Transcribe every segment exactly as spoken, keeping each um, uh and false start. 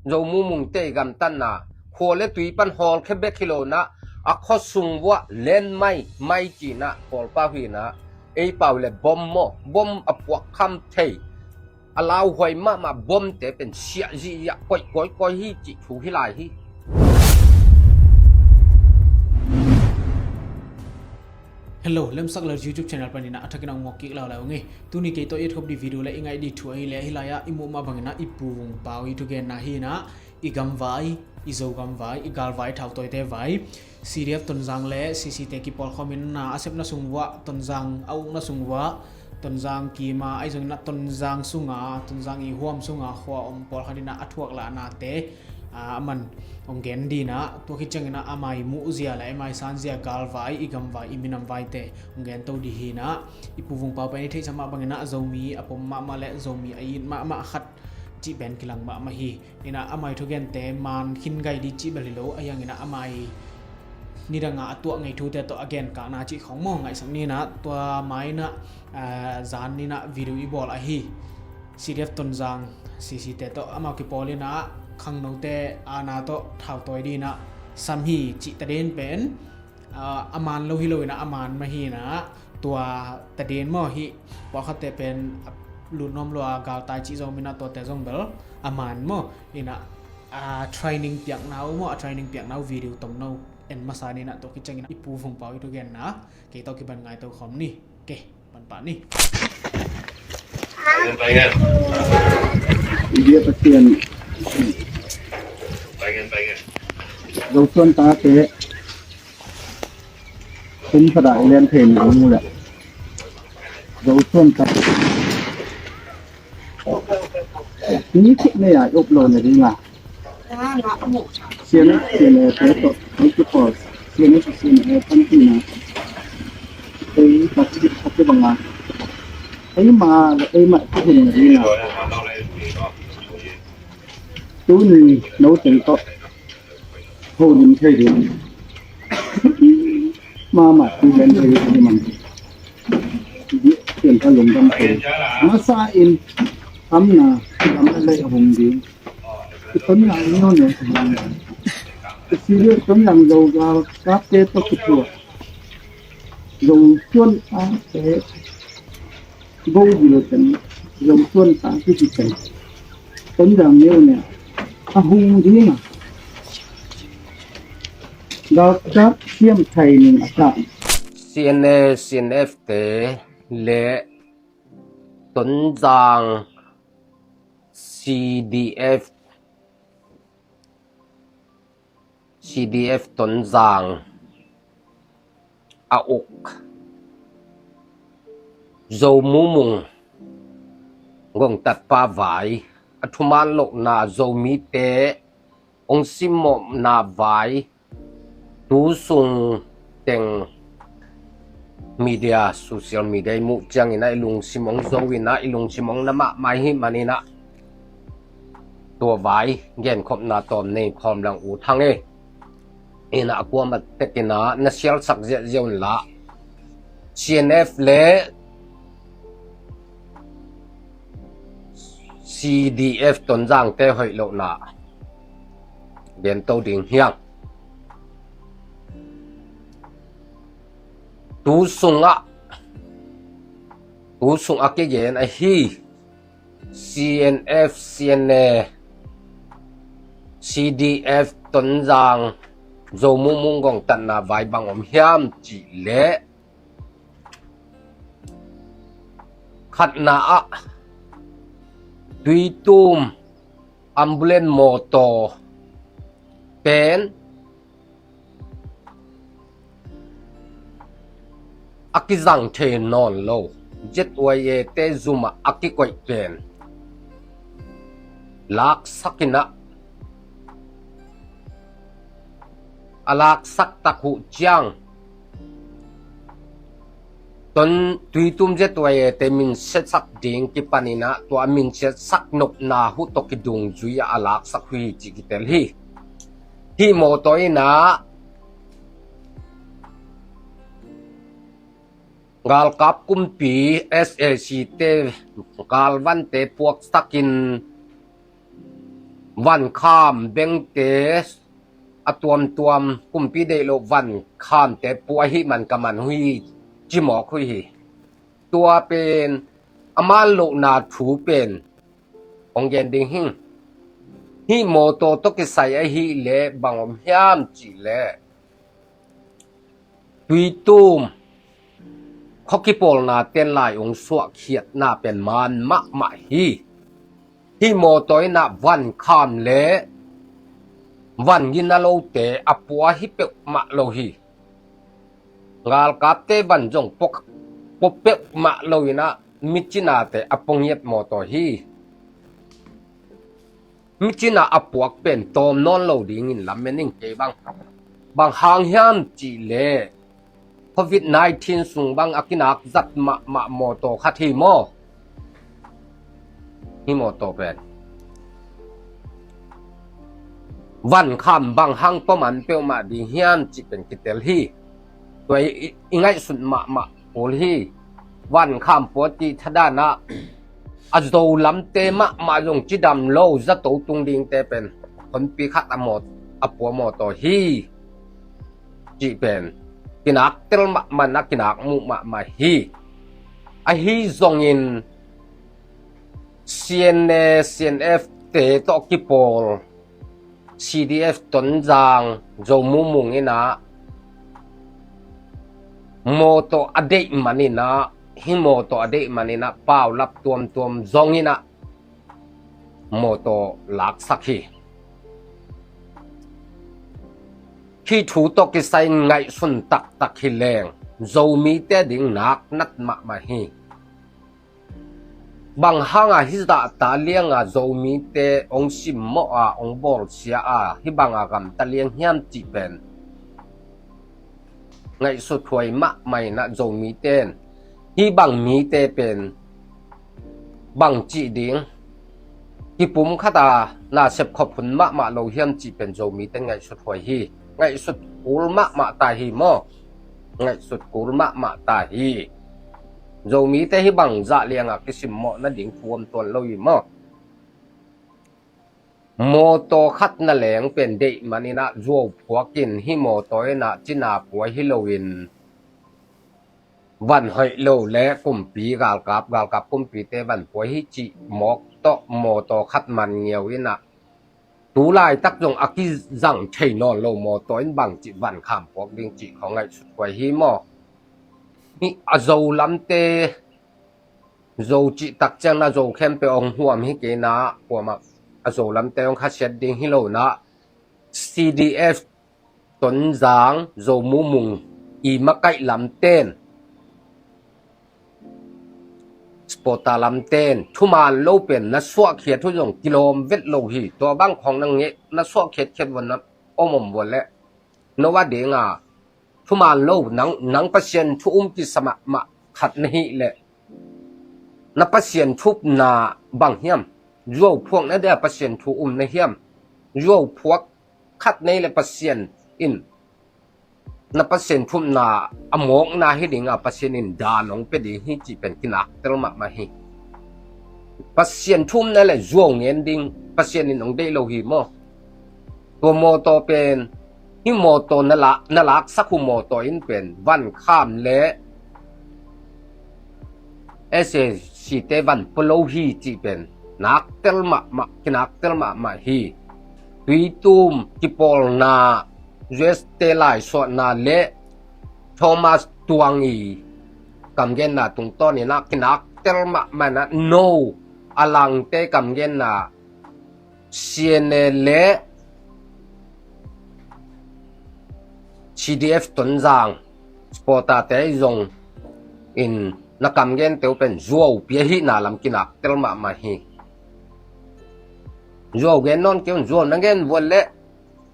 Zo mumungte i gamtatna, khua le tui pan hawlkhia bek hi lo in ah, a khua sung vuah len mai mai ci-in ah hawlpau hi in ah, ei pau le bom maw, bom a puakkham thei, a lauhuai mahmah bomte pen siah zihziah koih kawikawi hi cih thu hi lai hi. Hello, Lemsak Lal YouTube channel panin ah a thakin ah hong mawk kik laulai ung ei. Tuni kei tawh i etkhop ding video le i ngaih ding thu ahih leh, hih lai-ah i muh mah bangin ah i Pu Vung Pau i thugenna hi in ah, i gamvai, i Zogam vai, i galvai, thautawite vai, C D F Tonzang le C C te kipawlkhawmin na a sepna sung vuah, Tonzang a ukna sung vuah, Tonzang kima, ahi zongin ah Tonzang sunga, Tonzang i huam sunga khua om pawlkhat in ah a thuak lahnate, a, aman hong gen ding in ah, tua khit ciangin ah ama i muhzia le ama i sanzia, galvai, i gamvai, i minam vaite hong gen to ding hi in ah, i Pu Vung Pau pen i theihsa mah bangin ah Zomi a pom mahmah le Zomi a it mahmah khat cih pen kilang mahmah hi. In ah ama i thugente man khin gai ding cih bel hi lo, ahi hangin ah ama i nidang a a tuah ngei thute tawh a genkahna cih khawng maw ngaihsak ni in ah, tua ma in ah, ah, zan ni in ah video i bawl ahi. C D F Tonzang, C C te tawh amau kipawl in ah, khangnote aana tawh thautai ding in ah sam hi cih tadin pen, ah, a man lo hi lo in ah, a man mah hi in ah, tua tadin maw, hih pawlkhatte pen a lut nuam lua, galtai cih zong om in ah, tuate zong bel a man maw, in ah, a training piakna uh maw, a training piakna uh video tomno en masa ni in ah, tua khit ciangin ah i Pu Vung Pau i thugenna kei tawh kipan ngaihto khawm ni. Kei pan pah ni. India Pathian, Zosuan tate, kum khat ah i lian thei ni ung uh leh, Zosuan tate ni khit nei a i up lo na ding a, C N F, C N A te tawh ei kipawl, C N F, C N A panpihna ei taktik a kibang a, eima le eima i kihun na ding a, tuni note tawh holim thei ding mahmah, tu len thei ding man. Pianpha lungdam thei. Masa in amna lam a lei a hung ding. I Tonzang neu ne. I Sirius Tonzang Zogal kapte tawh kituak, Zosuan tate go dilo ten, Zosuan ta kiti ten, Tonzang neu ne a hung ding a, galkap siam thei ning a ta. C N A, C N F te le Tonzang, C D F, C D F Tonzang a uk, Zo mumung gongtatpa vai, a thuman lohna Zomite hong simmawhna vai, tu sung teng media, social media i muh ciangin ah i lungsim hong zo in ah, i lungsim hong na mahmah ahih manin ah, tua vai genkhopna tawm nei khawm lang ut hang e. In ah a kuamah tekin ah na sialsak ziahziah un la, C N F le C D F Tonzangte hoih lohna gen to ding hi hang. Tu sungah, tu sungah kigen ahi, C N F, C N A, C D F Tonzang, Zo mumung gongtatna vai bang om hiam cih leh, khatna ah Tuitum ambulance mawtaw pen a kizang thei nawn lo, Z Y A te zumah a kikoih pen laksak in ah, a laksak tak uh ciang, Ton Tuitum Z Y A te minsiatsak ding kipan in ah, tua a minsiatsak nopna uh tawh kidungzui ah a laksak uh hi cih kitel hi. Hih mawtaw in ah galkap kumpi S A C te galvante puaksakin Vankham bengte a tuamtuam, kumpi deih loh vankhamte pua ahih man ka man uh hi, ci mawk uh hi. Tua pen a man lohna thu pen hong gen ding hi. Hih mawtaw tawh kisai ahih leh bang om hiam cih leh, Tuitum khua kipawlna ten lai hong suahkhiatna pen man mahmah hi. Hih mawtaw in ah vankham le van gina lote a pua hi peuhmah lo hi. Galkapte van zong pua, pua peuhmah lo in ah micinate a pua ngiat mawtaw hi. Micina a puak pen tawm nawn lo dingin lamen in kei bang. Bang hang hiam cih leh Covid nineteen sung bang a kinak zat mahmah mawtaw khat hi maw? Hih mawtaw pen vankham bang hang pua man peuhmah ding hiam cih pen kitel hi. Tua i, i ngaihsut mahmah kul hi. Vankham pua cih thadah in ah a Zo lamte mahmah zong cidam lo zato tung dingte pen honpi khat a maw, a pua mawtaw hi cih pen kinak tel mahmah in ah kinak muh mahmah hi. Ahi zongin C N A, C N F te tawh kipawl C D F Tonzang, Zo Mumung in ah mawtaw a deih man in ah, hih mawtaw a deih man in ah paulap tuamtuam zong in ah mawtaw laksak hi. Hih thu tawh kisai in ngaihsun taktak hi leng Zomite ding nak nat mahmah hi. Bang hanga hih zahta lianga Zomite hong simmawh a, hong bawlsia a, hih banga gamta liang hiam cih pen ngaihsut huai mahmah in ah Zomite in hih bang mite pen bang cih ding, kipum khat a nasep khop hun mahmah lo hiam cih pen Zomite in ngaihsut huai hi. Ngaihsut kul mahmah ta hi maw? Ngaihsut kul mahmah ta hi. Zomite hih bang zah lianga kisimmawh nading thu om tuan lo hi maw? Mawtaw khat na leng pen deih man in ah zuau phuak in hih mawtaw in ah cina pua hi loin van hoih lo le kumpi galkap, galkap kumpite van pua hi cih mawk tawh mawtaw khat man ngiau in ah tu laitak zong a kizang thei nawn lo mawtaw in bang cih vankham puak ding cih khawng ngaihsut huai hi maw? Hih a Zo lamte, Zo cih tak ciang na Zo khempeuh hong huam hi kei in ah, kuamah a Zo lamte hong khasiat ding hi lo in ah, C D F Tonzang, Zo Mumung i makaih lamten, supporter lamten thuman lo pen na suahkhiat uh zong kilawm vet lo hi. Tua bang khawng na ngeh, na suahkhiatkhiat vua na om om vua leh no a dinga thuman lo, nang, nang Pasian thu um kisa mahmah khat na hih leh na Pasian thu upna bang hiam? Zuau phuak na dia Pasian thu um na hiam? Zuau phuak khat nei le Pasian in na Pasian thu upna a mawkna hi dinga Pasian in dan hong pia ding hi cih pen kinak tel mahmah hi. Pasian thu upna le zuau ngen ding Pasian in hong deih lo hi maw? Tua mawtaw pen, hih mawtaw na la, na laksak uh mawtaw in pen vankham le S A C te van pua lo hi cih pen nak tel mahmah, kinak tel mahmah hi. Tuitum kipawlna, U S te laisuahna le Thomas Tuang i kamgenna tungtawn in ah kinak tel mahmah in ah no a langte kamgenna C N A le C D F Tonzang supporter te zong in na kamgente uh pen zuau pia hihna lam kinak tel mahmah hi. Zuau gen nawn kei un, zuau na gen vua leh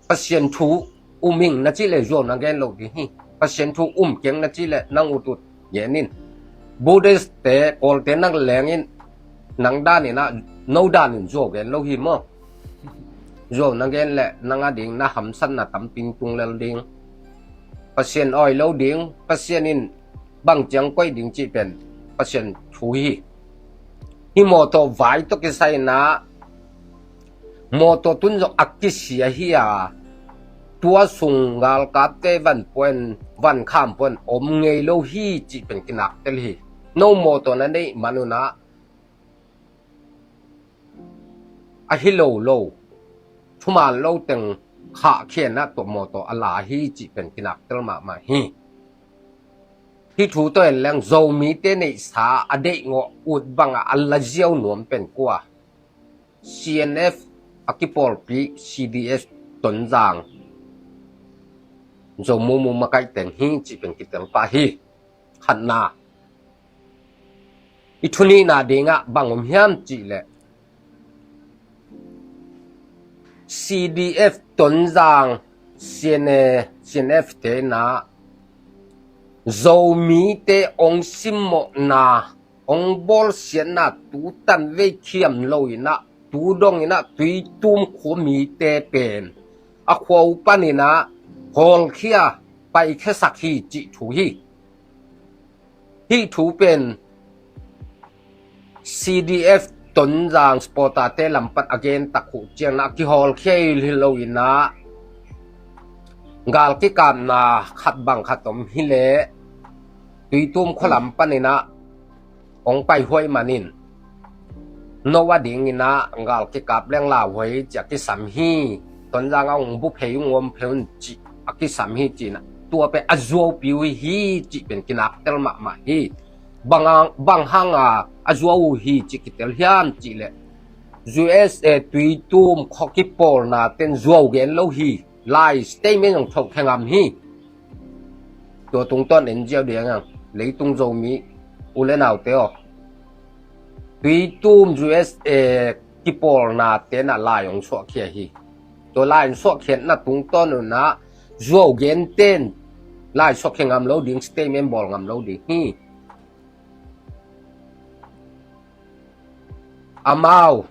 Pasian thu um ing na cih leh zuau na gen lo ding hi. Pasian thu um keng na cih leh nang utut gen in. Buddhist te, Kawlte na leng in, nang dan in ah, no dan in zuau gen lo hi maw? Zuau na gen leh nang a ding na hamsatna tampi tung lel ding. Pasian awi lo ding, Pasian in bang ciang koih ding cih pen Pasian thu hi. Hih mawtaw vai tawh kisai in ah Mawtaw tun zong a kisia hi a, tua sung galkapte van puan, van kham puan om ngei lo hi cih pen kinak tel hi. No mawtaw na neih man un ah, a hi lo lo, thuman lo teng khahkhian ah tua mawtaw a la hi cih pen kinak tel mahmah hi. Hih thu tawh en leng Zomite neihsa a deihngawh ut bangah a la ziau nuam pen kua? C N F a kipawlpi C D F Tonzang, Zo Mumu makaih teng hi cih pen kitel pah hi. Khatna, i thunihna dingah bang om hiam cih leh, C D F Tonzang, C N A, C N F te in ah Zomite ong simmawhna, ong bawlsiatna tu tanvei khiam lo in ah, tu dong in ah Tuitum khua mite pen a khua uh panin ah hawlkhia, paikhiasak hi cih thu hi. Hih thu pen C D F Tonzang supporter-te lam pan a gen tak uh ciangin ah kihawlkhia hi lo in ah, gal kikapna khat bang khat om hi leh Tuitum khua lam panin ah ong paihuai manin, no a dingin ah gal kikap leng lauhuai cih a kisam hi. Tonzang ah ong bu phei, ong om phei un cih a kisam hi cih in ah, tua pen a zuaupi uh hi cih pen kinak tel mahmah hi. Bang, bang hang a a zuau uh hi cih kitel hiam cih leh, U S A Tuitum khua kipawlna ten zuau gen lo hi. Lai statement zong thoh khe ngam hi. Tua tungtawn en ziau ding hang, leitung Zomi u le naute aw. Tuitum U S A kipawlna ten ah lai ong suahkhia hi. Tua lai ong suahkhiatna tungtawn un ah zuau gen ten lai suahkhia ngam lo ding, statement bawl ngam lo ding hi. Amau,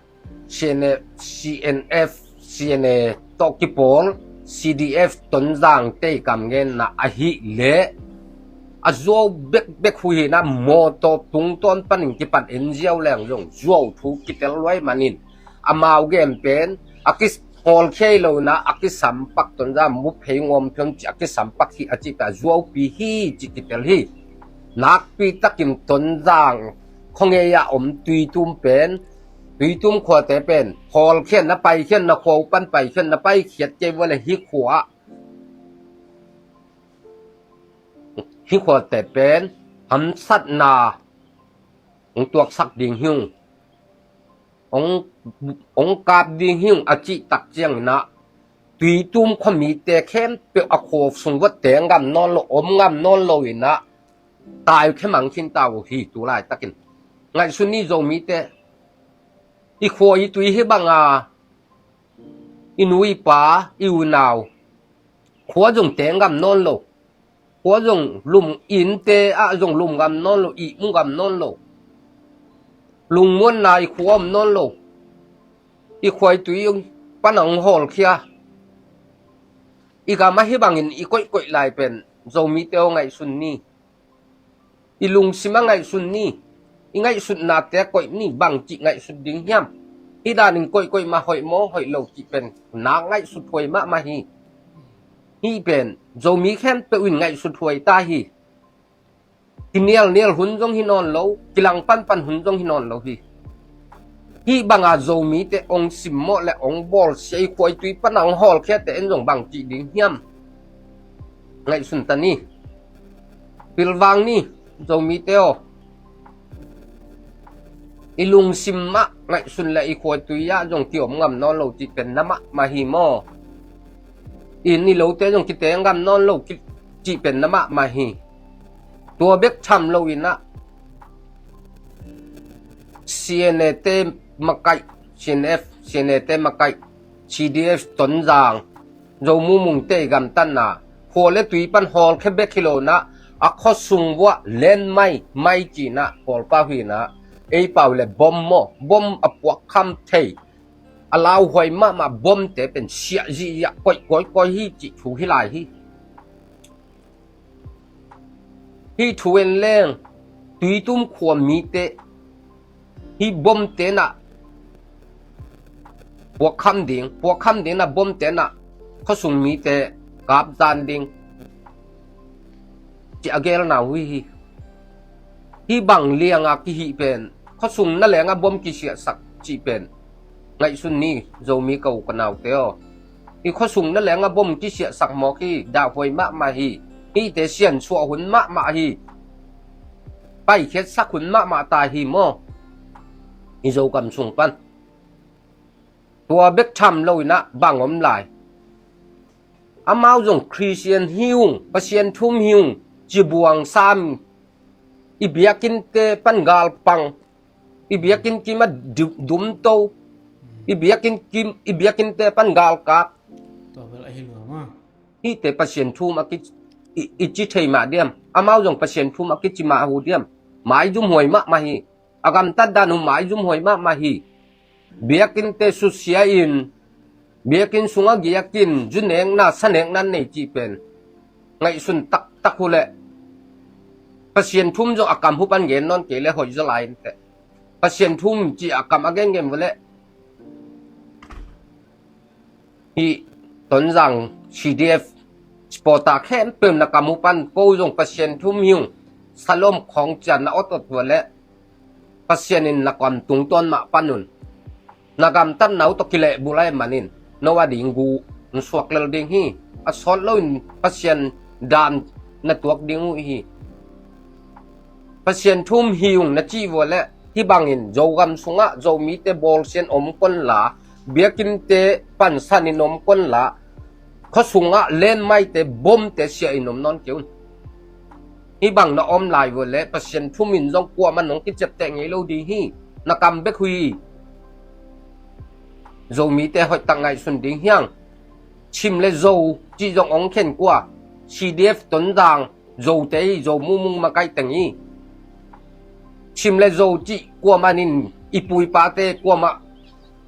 C N F, C N F, C N A tawh kipawl, C D F Tonzang te i kam genna ahih leh, a zuau bekbek uh hi in ah, mawtaw tungtawn panin kipan en ziau leng zong zuau thu kitel luai manin, amau gen pen a ki hawlkhia hi lo in ah, a kisampak Tonzang mu phei ngawm phiam cih a kisampak hi a cih pen a zuaupi hi cih kitel hi. Nakpi takin Tonzang khuangei ah om Tuitum pen, Tuitum khuate pen hawlkhiatna, paikhiatna, khua uh pan paikhiatna paikhiat kei vua leh hih khua ah, hih khuate pen hamsatna ong tuaksak ding hi ung, ong, ong kap ding hi ung a cih tak ciangin ah, Tuitum khua mite khempeuh a khua sung vua teng ngam nawn lo, om ngam nawn lo in ah, tai uh khe mang khin ta uh hi tu laitakin. Ngaihsun ni Zomite, i khua i tui hih bang a, i nu i pa, i unau khua zong teng ngam nawn lo. Khua zong lum, innte ah zong lum ngam nawn lo, ihmu ngam nawn lo. Lungmuanna i khua om nawn lo. I khua i tui pan ong hawlkhia. I gam ah hih bangin i koihkoih lai pen Zomite aw, ngaihsun ni. I lungsim ah ngaihsun ni. I ngaihsutnate koih ni, bangci ngaihsut ding hiam? Hih danin koihkoih mah hoih maw, hoih lo cih pen nak ngaihsut huai mahmah hi. Hih pen Zomi khempeuh in ngaihsut huai ta hi. Kinialnial hun zong hi nawn lo, kilang panpan hun zong hi nawn lo hi. Hih banga Zomite ong simmawh le ong bawlsia, i khua i tui pan ong hawlkhiate en zong bangci ding hiam? Ngaihsun ta ni. Pilvang ni, Zomite aw. I lungsim ah ngaihsun le i khua i tui ah zong kiom ngam nawn lo cih pen na mahmah hi maw? Inn i lote zong kiteng ngam nawn lo cih pen na mahmah hi. Tua bek tham lo in ah, C N A te makaih, C N F, C N A te makaih, C D F Tonzang, Zo Mumung te i gamtatna, khua le tui pan hawlkhia bek hi lo in ah, a khua sung vua len mai, mai ci in ah Kawlpau hi in ah, ei pau le bom maw, bom a puak kham thei, a lauhuai mahmah bomte pen siah zihziah koih kawikawi hi cih thu hi lai hi. Hih thu en leng, Tuitum khua mite hih bomte in ah puakkham ding, puakkham ding na bomte na khuasung mite kapzan ding, ci a gelna uh hi. Hih bang lianga kihih pen, khuasung na lenga bom kisiahsak cih pen ngaihsun ni, Zomi ka u ka naute aw. Hih khuasung na lenga bom kisiahsak mawk hi, dahhuai mahmah hi. Hihte siansuah hun mahmah hi. Paikhiatsak hun mahmah ta hi maw? I Zogam sung pan tua bek tham lo inah bang om lai? Amau zong Khristian hi ung, Pasian thu um hi ung, cibuang sam, i biakinnte pan galpang, i biakinn kim a du-, dumto, i biakinn kim, i biakinnte pan galkak. Tua bel ahi lua maw? Hihte Pasian thu um a ki, i, i ci thei mah diam? Amau zong Pasian thu um a kici mah uh diam? Maizumhuai mahmah hi. A gamtat dan uh maizumhuai mahmah hi. Biakinnte susia in, biakinn sungah giakin, zu nekna, sa nekna nei cih pen ngaihsun taktak uh leh, Pasian thu um zong a kam uh pan gen nawn kei leh hoih zaw lai inteh. Pasian thu um cih a kam a gengen uh leh, hih Tonzang C D F supporter khempeuh na kam uh pan ko zong Pasian thu um hi ung, salom khawng cian na awt awt uh leh, Pasian in na kam tungtawn mah pan un. Na gamtatna uh tawh kilehbulh ahih manin no a ding gu na suak lel ding hi. A sawt loin Pasian dan na tuak ding uh hi. Pasian thu um hi ung na cih uh leh, hih bangin Zogam sungah Zomite bawlsian om kon la, biakinnte pansanin om kon la, khuasungah lenmaite bomte siahin om nawn kei un. Hih bang na om lai uh leh Pasian thu um in zong kuamah nong kiciapteh ngei lo ding hi. Na kam bek uh hi. Zomite hoihtak ngaihsun ding hi hang. Chim le Zo cih zong hong khen kua? C D F Tonzang Zote hi, Zo mumung makaih teng hi. Chim le Zo cih kuamah in, i pu i pate kuamah,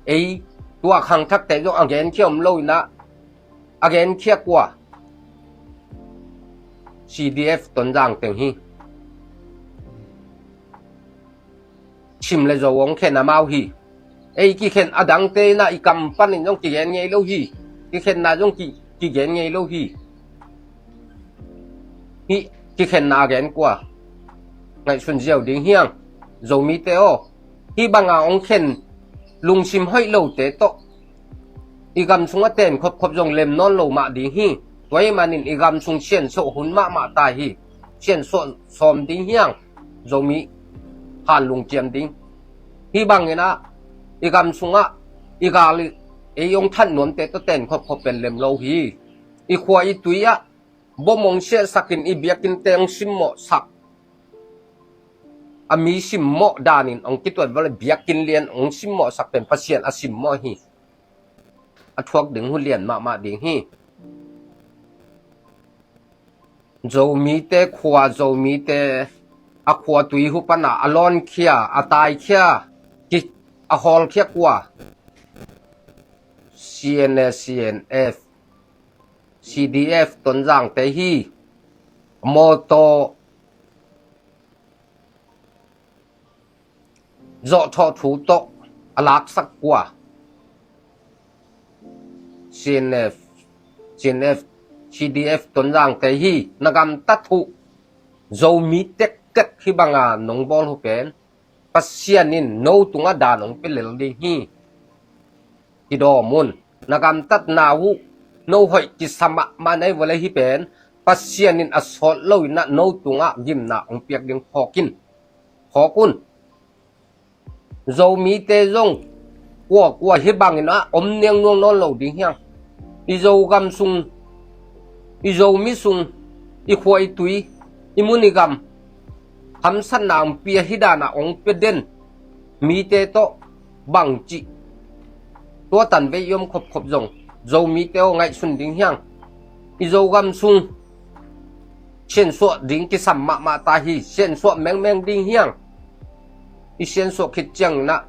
ei, tua khangthakte zong a genkhia om lo inah, a genkhia kua? C D F Tonzang teng hi. Chim le Zo hong khen amau hi. Ei kikhen a dangte inah i kam panin zong kigen ngei lo hi. Kikhenna zong ki, kigen ngei lo hi. Hih kikhenna a gen kua? Ngaihsun ziau ding hi hang. Zomite aw, hih banga hong khen lungsim hoih lote tawh i gam sungah ten khopkhop zong lem nawn lo mah ding hi. Tua ahih manin i gam sung siansuah hun mahmah ta hi. Siansuah sawm ding hi hang. Zomi han lungkiam ding. Hih bangin ah i gam sungah i gal, ei hong that nuamte tawh ten khopkhop pen lem lo hi. I khua i tui ah bom hong siahsakin i biakinnte hong simmawhsak, a mi simmawh danin hong kituat vale, biakinn lian hong simmawhsak pen Pasian a simmawh hi. A thuak ding uh lian mahmah ding hi. Zomite khua, Zomite a khua tui uh pana a lawnkhia, a taikhia, ki, a hawlkhia kua? C N A, C N F, C D F Tonzangte hi. Mawtaw zawhthawh thu tawh a laksak kua? C N F, C N F, C D F Tonzangte hi. Na gamtat uh, Zomi tektek hih banga nong bawl uh pen Pasian in no tungah dan hong pia lel ding hi. Kidawm un. Na gamtatna uh no hoih kisa mahmah na hih uh leh hih pen Pasian in a sawt lo inah no tungah gimna hong piak ding phawk in. Phawk un. Zomite zong kuakua hih bangin ah om niangnuang nawn lo ding hi hang. I Zogam sung, i Zomi sung, i khua i tui, i mun i gam hamsatna hong pia, hih danah hong pia den mite tawh bangci tua tanvei i om khopkhop zong Zomite aw, ngaihsun ding hi hang. I Zogam sung siansuah ding kisam mahmah ta hi. Siansuah mengmeng ding hi hang. I siansuah khit ciangin ah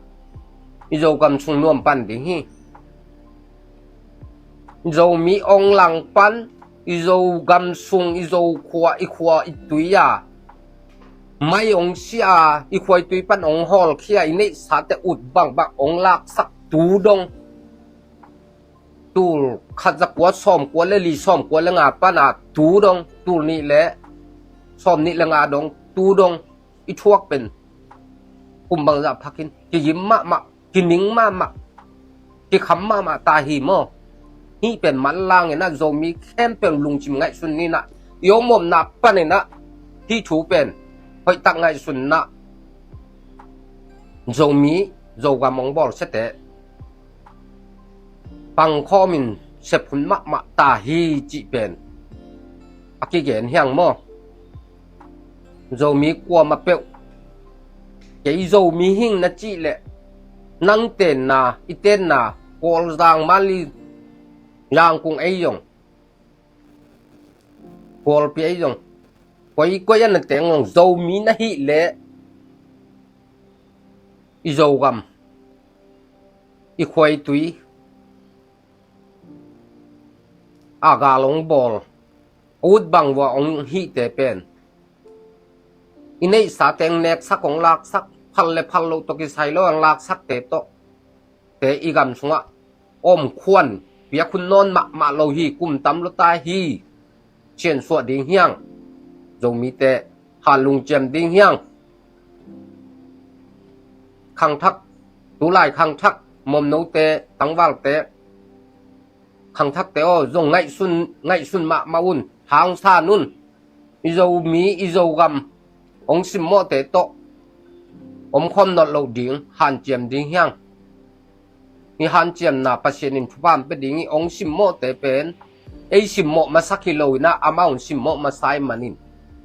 i Zogam sung nuam pan ding hi. Zomi hong langpan, i Zogam sung, i Zokhua, i khua i tui a mai hong sia, i khua i tui pan hong hawlkhia, i neihsate ut bangbang hong laksak tu dong tul khat za kua sawm kua le li, sawm kua le nga pana tu dong, tul nih le sawm nih le nga dong tu dong i thuak pen kum bangzah phakin kigim mahmah, kining mahmah, kikham mahmah ta hi maw. Hih pen manlang inah Zomi khempeuh lungsim ngaihsun ninah i omomna paninah hih thu pen hoihtak ngaihsunnah Zomi Zogam hong bawlsiate pangkhawmin sep hun mahmah ta hi cih pen a kigen hiang maw. Zomi kuamah peuh kei Zomi hing na cih leh nang tenna, i tenna, Kawlzang, Mali, Zangkung ei zong, Kawlpi ei zong, koi koi a na teng zong Zomi na hih leh i Zogam, i khuaitui a gal hong bawl, a ut bang vua hong hihte pen i neihsa teng neksak hong laksak, phal le phal loh tawh kisai lo hong laksakte tawh te i gam sungah om khuan piak hun nawn mahmah lo hi. Kum tam lo ta hi. Siansuah ding hiang. Zomite hanlungciam ding hiang. Khangthak, tulai khangthak, momnote, tangvalte, khangthakte aw, zong ngaihsun, ngaihsun mahmah un, hangsan un. I Zomi, i Zogam hong simmawhte tawh omkhawm nawn loh ding, hanciam ding hiang. I hanciamna Pasian in thupha pia ding i hong simmawhte pen ei simmawh masak hi lo inah amah hong simmawh masa i manin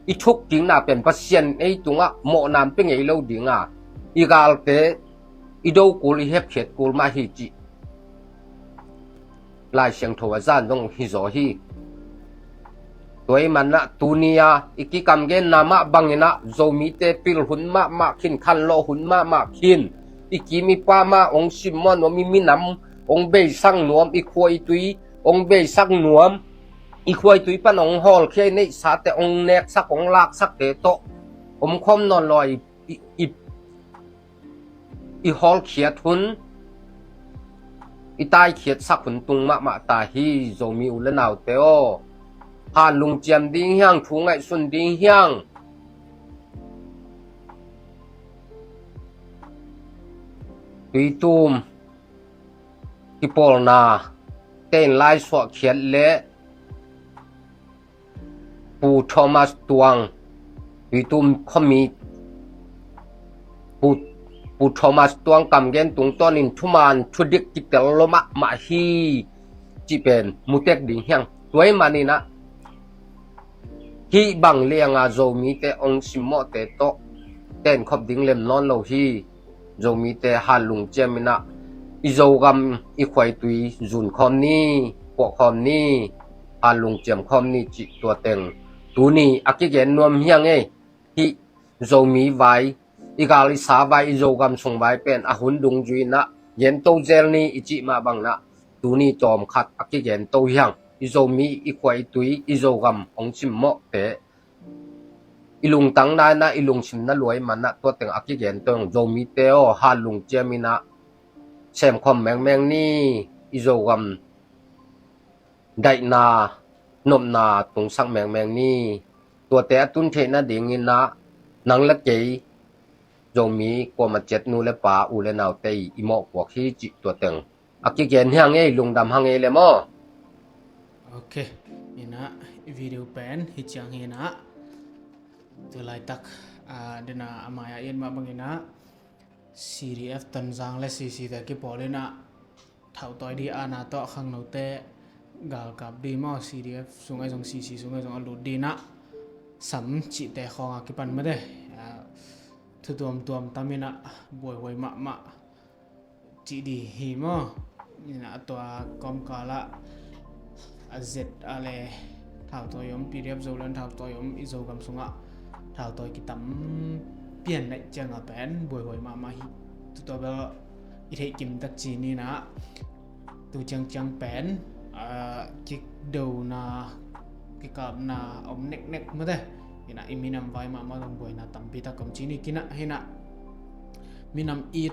i thukkikna pen Pasian in ei tungah mawhna pia ngei lo dinga i galte i do kul, i hepkhiat kul mah hi cih Lai Siangtho a zan zong hi zaw hi. Tua i manah tuni-a i kikamgenna mah banginah Zomite pil hun mahmah khin, khanlawh hun mahmah khin, i kim i pam ah hong simmawh nuam, i minam hong beisak nuam, i khuaitui hong beisak nuam, i khuaitui pan hong hawlkhia i neihsate hong neksak, hong laksakte tawh omkhawm nawn lo i, i, i hawlkhiat hun, i taikhiatsak hun tung mahmah ta hi. Zomi u le naute aw, hanlungciam ding hiang, thu ngaihsun ding hiang. Tuitum kipawlna tein lai suahkhiat le Pu Thomas Tuang, Tuitum khuami Pu, Pu Thomas Tuang kamgen tungtawnin thuman thudik kitel lo mahmah hi cih pen mutek ding hiang. Tua i maninah hih bang lianga Zomite hong simmawhte tawh tenkhop ding lem nawn lo hi. Zomite hanlungciam inah i Zogam, i khuaitui zun khawm ni, puah khawm ni, hanlungciam khawm ni cih tua teng tuni a kigen nuam hiang ei. Hih Zomi vai, i gal i sa vai, i Zogam sung vai pen a hun dungzui inah gento zel ni i cih mah banginah tuni tawmkhat a kigento hiang. I Zomi, i khuaitui, i Zogam hong simmawhte i lungtang na inah, i lungsim na lua i manah tua teng a kigento hiang. Zomite aw, hanlungciam inah semkhawm mengmeng ni. I Zogam daihna, nopna tungsak mengmeng ni. Tuate a tun theih nadinginah nang le kei Zomi kuamah ciat nu le pa, u le naute i mawhpuak hi cih tua teng a kigen hiang ei, lungdam hang ei le maw. Ok, inah i video pen hi ciang hi inah. Tu laitak, ah, dena a mai-ah i et mah banginah C D F Tonzang le C C te kipawl inah thauhtawi di ana tawh khangnote galkap di maw, C D F sungah zong, C C sungah zong a lut dinah sam cihte khawngah kipan mate, ah, thu tuamtuam tam inah buaihuai mahmah cih di hi maw. Inah a tua kawmkalah a zet a le thautawi om, P D F Zoland thautawi om, i Zogam sungah thautawi kitam pian naih ciangah pen buaihuai mahmah hi. Tutua bel i theih kim tak ci ninah tu ciangciang pen, ah, kidona, kikapna om neknek mate. Inah i minam vai mahmah zong buaina tampi tak om ci ni kinah hinah. Minam it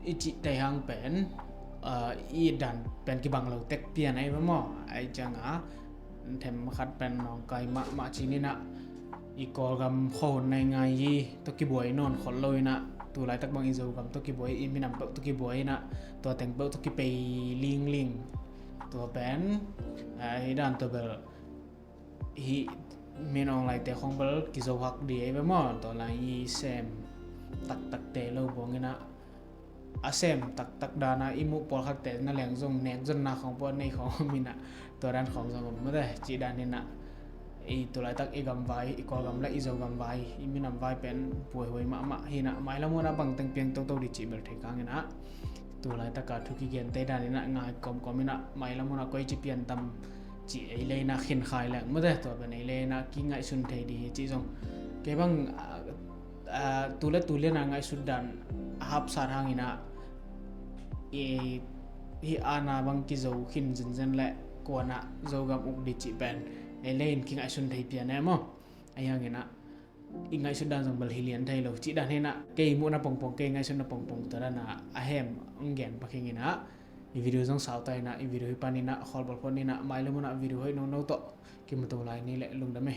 i cih teihang pen i dan pen kibang lo tek pian ahi ve maw. Ahi cianga them khat pen nawngkai mahmah ci-in ah i Kawlgam khuahun nai ngai hi, tawh kibuai nawn khol lo in ah, tu laitak bang i Zogam tawh kibuai, i minam peuh tawh kibuai in ah, tua teng peuh tawh kipei lingling. Tua pen hi dan tua bel hih min awng laite khong bel kizo hak di ahi ve maw. Tua lai i sem taktakte lo buang in ah, a sem taktak dana i muh pawlkhatte na leng zong nek zonna khong pawh nei khong om in ah, tua dan khong zong om mate. Cih dan in ah i tu laitak i gamvai, i Kawlgam le i Zogam vai, i minam vai pen buaihuai mahmah hi in ah, mailam hun ah bangteng piang toto di cih bel thei kang in ah, tu laitaka thu kigente dan in ah ngai kawmkawm in ah, mailam hun ah koi ci pian tam cih ei le in ah khinkhai leng mate. Tua pen ei le in ah kingaihsun thei di hi cih zong kei bang tu le tu liana ngaihsut dan a hapsat hang in ah, hih ana bang kizo khin zenzen le kuana Zogam uk di cih pen ei le in kingaihsun thei pian e maw. Ahi hang in ah i ngaihsut dan zong bel hi lian thei lo cih dan hi in ah, kei muhna pongpong, kei ngaihsutna pongpong tua dan a a hem hong gen pakhing in ah, i video zong sauta in ah, i video hi pan in ah khawl bawlphuan in ah, mailam hun ah video hoih nono tawh kimuto lai ni le, lungdam e.